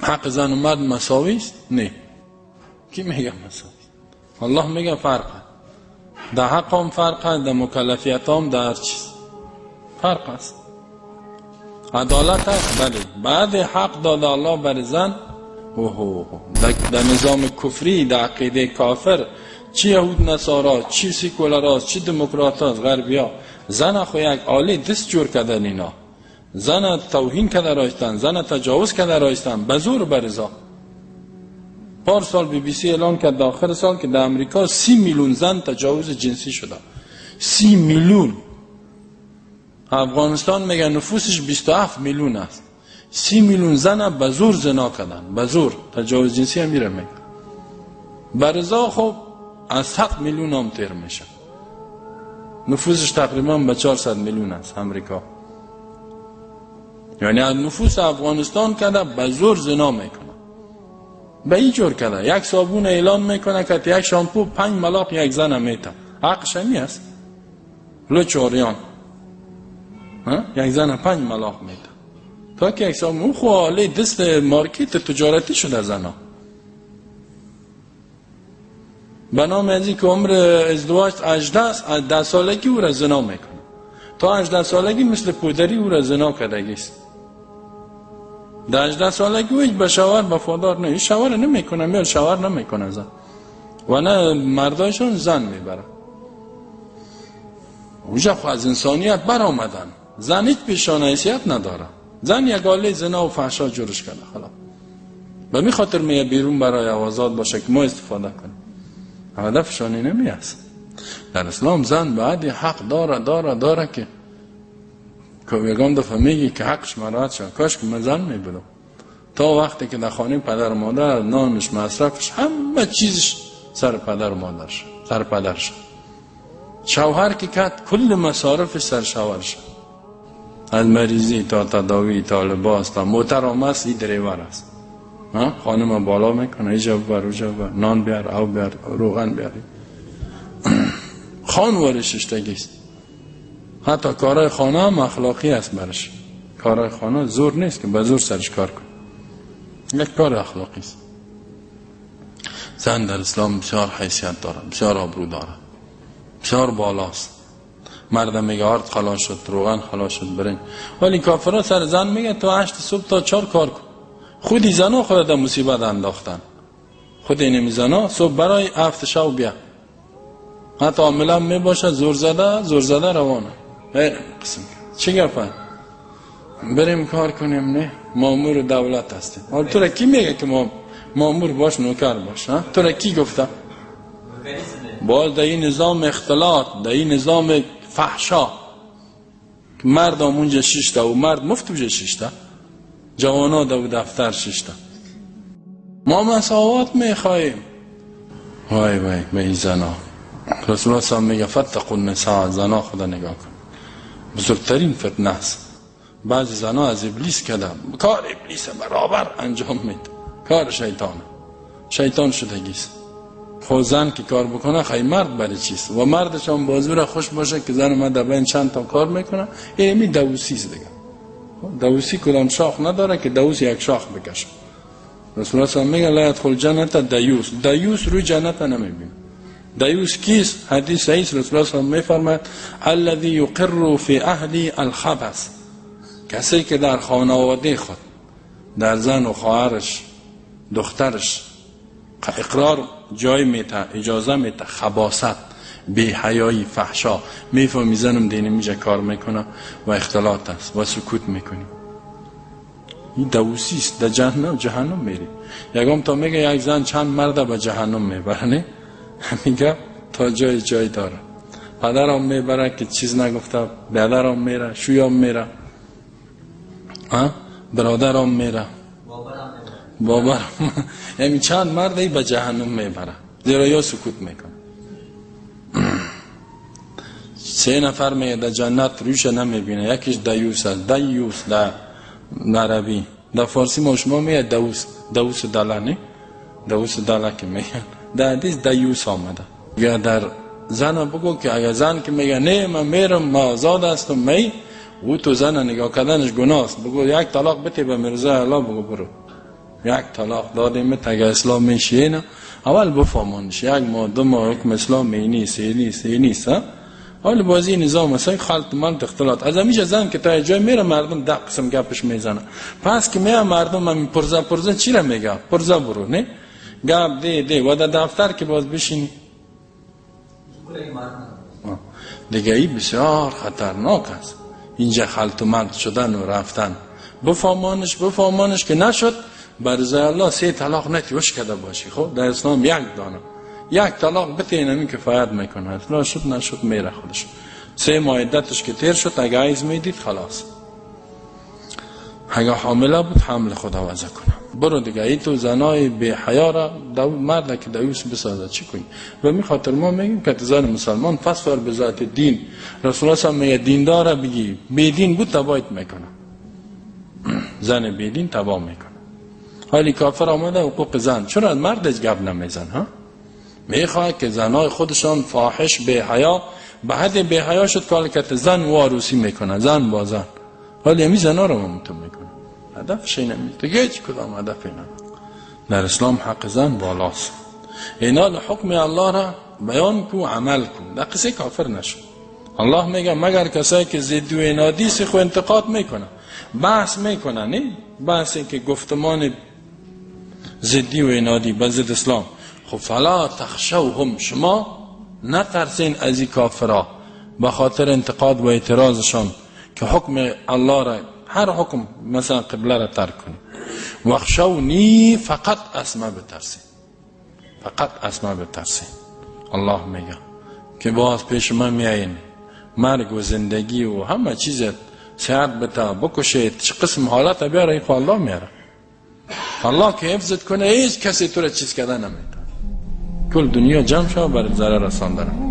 حق زن و مرد مساوی است؟ نه. کی میگه مساوی است؟ الله میگه فرق است. در حق هم فرق است، در مکلفیت هم، در هر چیز فرق است. عدالت است؟ بله. بعد حق داده الله بر زن. اوه، در نظام کفری، در عقیده کافر، چی یهود نصارا، چی سیکولارا، چی دموکرات ها، غربیا، زن خو یک عالی دست جور کردن اینا، زن توهین کرده رایستن، زن تجاوز کرده رایستن، به زور برزا. پارسال BBC اعلان کرد در آخر سال که در امریکا 30 میلیون زن تجاوز جنسی شده. 30 میلیون. افغانستان میگه نفوسش 27 میلیون است. 30 میلیون زن به زور زنا کردن، به زور تجاوز جنسی هم میره میگه. برزا خب از 100 میلیون هم تیر میشه. نفوسش تقریبا به 400 میلیون است امریکا. یعنی از نفوس افغانستان کرده به زور زنا میکنه. به این جور کرده یک صابون اعلان میکنه که یک شامپو 5 ملاق یک زن میته. حقش همی است. لچ عریان. یک زن 5 ملاق میته. تا که یک صابون خو آله دست مارکت تجارتی شده زنا. به نام از این که عمر ازدواج 18 است، از 10 سالگی او را زنا میکنه. تا 18 سالگی مثل پودری او را زنا کردگی است. در 18 سالگی هیچ به شوهر وفادار نه، شوهر نمیکنه، میاد شوهر نمیکنه زن و نه مردایشون زن میبره. اونجا خو از انسانیت بر آمدن. زن هیچ پیشانه حیثیت نداره. زن یک آله زنا و فحشا جورش کرده خلاص. به می خاطر میه بیرون برای آزاد باشه که ما استفاده کنیم. هدفشان نمی است. در اسلام زن بعد حق داره داره داره که یگان دفعه میگی که حقش مراعات شد. کاش که من زن میبودم. تا وقتی که در خانه پدر مادر نانش مصرفش همه چیزش سر پدر مادرش، سر پدرش. شوهر که کرد کل مصارفش سر شوهرش، از مریضی تا تداوی تا لباس تا موتر هم است، این دریور است. خانم بالا میکنه، ایجا ببر اوجا ببر، نان بیار، او بیار، روغن بیار. خان ورشش تگیست. حتی کارهای خانه هم اخلاقی است برش. کارهای خانه زور نیست که به زور سرش کار کنه، یک کار اخلاقی است. زن در اسلام بسیار حیثیت داره، بسیار آبرو داره، بسیار بالاست. مردم میگه آرد خلاص شد، روغن خلاص شد، برنج. ولی کافرها سر زن میگه تو 8 صبح تا 4 کار کن. خودی زنا خود در مصیبت انداختن. خود اینمی زنا صبح برای 7 شب بیا. حتی عاملا میباشه زور زده، زور زده روانه. قسم چه گپه؟ بریم کار کنیم. نه مامور دولت هستیم. حالا تو را کی میگه که ما مامور باش نوکر باش؟ ها؟ تو را کی گفته؟ باز در این نظام اختلاط، در این نظام فحشا، مرد هم اونجا شیشته و مرد مفت اونجا شیشته، جوانا در دفتر شیشته. ما مساوات میخواییم. وای وای به این زنا. رسول الله صلی الله علیه و میگه فتقوا النساء، زنا خدا نگاه کن، بزرگترین فتنه است. بعضی زنا از ابلیس کده، کار ابلیس برابر انجام میده، کار شیطانه، شیطان شدگیست. خب زن که کار بکنه خیلی مرد برای چیست؟ و مردش هم بازو را خوش باشه که زن من در بین چند تا کار میکنه. این دوسی است دیگه. دوسی کدام شاخ نداره که دوس یک شاخ بکشه. رسول الله صلی الله علیه و میگه لا یدخل جنت دیوس. دیوس روی جنت نمیبینه. دیوس کیست؟ حدیث صحیح رسول الله صلی الله علیه و میفرماید الذی یقر فی اهلی الخبث، کسی که در خانواده خود، در زن و خواهرش، دخترش اقرار جای میته، اجازه میته، خباثت، بی حیایی، فحشا، میفهمی زنم دینی میجا کار میکنه و اختلاط است و سکوت میکنی. این دوسی است، در جهنم جهنم میری. یکم تا میگه یک زن چند مرد به جهنم میبره، نه میگه تا جای جای داره. پدرم میبره که چیز نگفته، برادرم میره، شویم میره، برادرم میره، بابرم، یعنی چند مرد به جهنم میبره زیرا یا سکوت میکنه. 3 نفر میگه در جنت رویش نمیبینه، یکیش دیوس است. دیوس در عربی، در فارسی ما شما میگه دوس، دوس دله، نه دوس دله که میگن، در حدیث دیوس آمده. یا در زن بگو که اگر زن که میگه نه من میرم، من آزاد هستم، می او تو زن نگاه کردنش گناه است، بگو یک طلاق بده به مرزا الله، بگو برو. یک طلاق دادیم اگه اسلام میشه نه، اول بفهمانش یک ماه دو ماه حکم اسلام نیست نیست نیست. حالا بازی نظام است، خلط ملط اختلاط. از همیشه زن که تا جای میره مردم ده قسم گپش میزنه. پس که میه مردم هم پرزه پرزه چی را میگه؟ پرزه برو نه گپ دی دی و در دفتر که باز بشینی دیگه ای بسیار خطرناک است. اینجا خلط و ملط شدن و رفتن. بفهمانش بفهمانش که نشد برزای الله سه طلاق نتیوش کرده باشی. خب در اسلام یک دانه یک طلاق بته اینمی کفایت میکنه. اصلا شد نشد میره خودش. 3 ماه عدتش که تیر شد اگه عیز میدید خلاص. اگه حامله بود حمل خود عوض کنه. برو دیگه ای تو زنای بی حیا را مرد که دویس بسازه چی کنی؟ و می خاطر ما میگیم که زن مسلمان فصفر به ذات دین. رسول الله صلی میگه دیندار بگی بی دین بود تبایت میکنه. زن بی دین تباه میکنه. حالی کافر آمده حقوق زن چرا مرد گپ نمیزن ها؟ میخواد که زنای خودشان فاحش بی حیا به حد بی حیا شد که زن واروسی میکنه، زن با زن. ولی همی زنا رو ممتون میکنه. هدفش اینه دیگه، هیچ کدام هدف اینه. در اسلام حق زن بالاست. اینا حکم الله را بیان کو عمل کو، در قصه کافر نشد. الله میگه مگر کسایی که ضد و عنادی خو انتقاد میکنه، بحث میکنه، نه بحثی که گفتمان ضدی و عنادی به ضد اسلام. خب فلا تخشوهم، شما نترسین از این کافرها به خاطر انتقاد و اعتراضشان که حکم الله را، هر حکم مثلا قبله را ترک کنید. واخشونی، فقط از ما بترسین، فقط از ما بترسین. الله میگه که باز پیش من میایین، مرگ و زندگی و همه چیزت صحت بتا بکشید، چه قسم حالت بیاره خو الله میاره. الله که حفظت کنه هیچ کسی تو را چیز کردن نمیتونه. کل دنیا جمع شد بر ضرر رساندن.